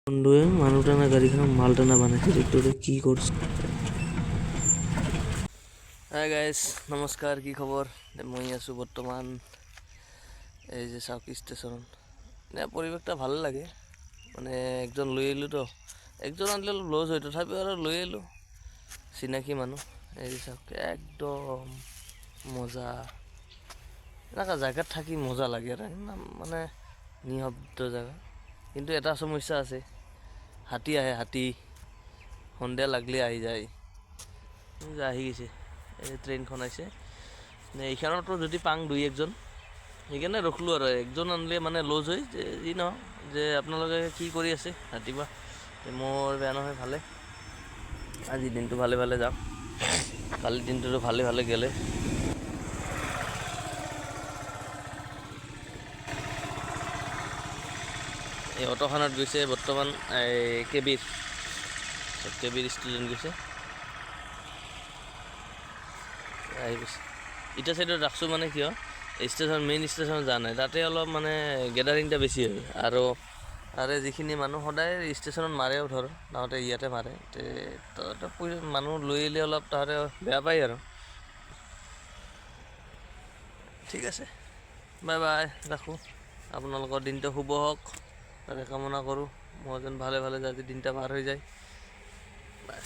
বন্ধুৱে মানুহ টানা গাড়ীখনক মাল টানা বনাইছে। ট্ৰেক্টৰে কি কৰিছে? হাই গাইজ, নমস্কাৰ। কি খবৰ? মই আছোঁ বৰ্তমান এই যে চাওক, ষ্টেচনত। এনে পৰিৱেশটা ভাল লাগে। মানে একজন লৈ আহিলোঁ তো, একজন আনিলে অলপ লছ হয়, তথাপিও আৰু লৈ আহিলোঁ, চিনাকি মানুহ। এই যে চাওক, একদম মজা। এনেকুৱা জেগাত থাকি মজা লাগে আৰু একদম মানে নিঃশব্দ জেগা। কিন্তু এটা সমস্যা আছে, হাতী আহে। হাতী সন্ধিয়া লাগিলে আহি যায়। এই যে আহি গৈছে, এই ট্ৰেইনখন আহিছে। নে এইখনতো যদি পাং দুই একজন, সেইকাৰণে ৰখলোঁ আৰু। একজন আনিলে মানে লছ হয় যে। যি নহওক যে, আপোনালোকে কি কৰি আছে ৰাতিপুৱা? তে মোৰ বেয়া নহয়, ভালে। আজিৰ দিনটো ভালে ভালে যাওক। কালিৰ দিনটোতো ভালে ভালে গ'লে। এই অ'টোখনত গৈছে বৰ্তমান এই কেবিৰ, চব কেবিৰ ষ্টুডেণ্ট গৈছে, আহি গৈছে। ইটা চাইডত ৰাখছোঁ মানে কিয়, ষ্টেচন, মেইন ষ্টেচনত যোৱা নাই। তাতে অলপ মানে গেডাৰিংটা বেছি হয় আৰু তাৰে যিখিনি মানুহ সদায় ষ্টেচনত মাৰেও ধৰ, তাহাঁতে ইয়াতে মাৰে। তে তাতে মানুহ লৈ আহিলে অলপ তাহাঁতে বেয়া পায় আৰু। ঠিক আছে, বাই বাই, ৰাখোঁ। আপোনালোকৰ দিনটো শুভ হওক তাৰে কামনা কৰোঁ। মই যেন ভালে ভালে আজি দিনটা পাৰ হৈ যায়। বাই।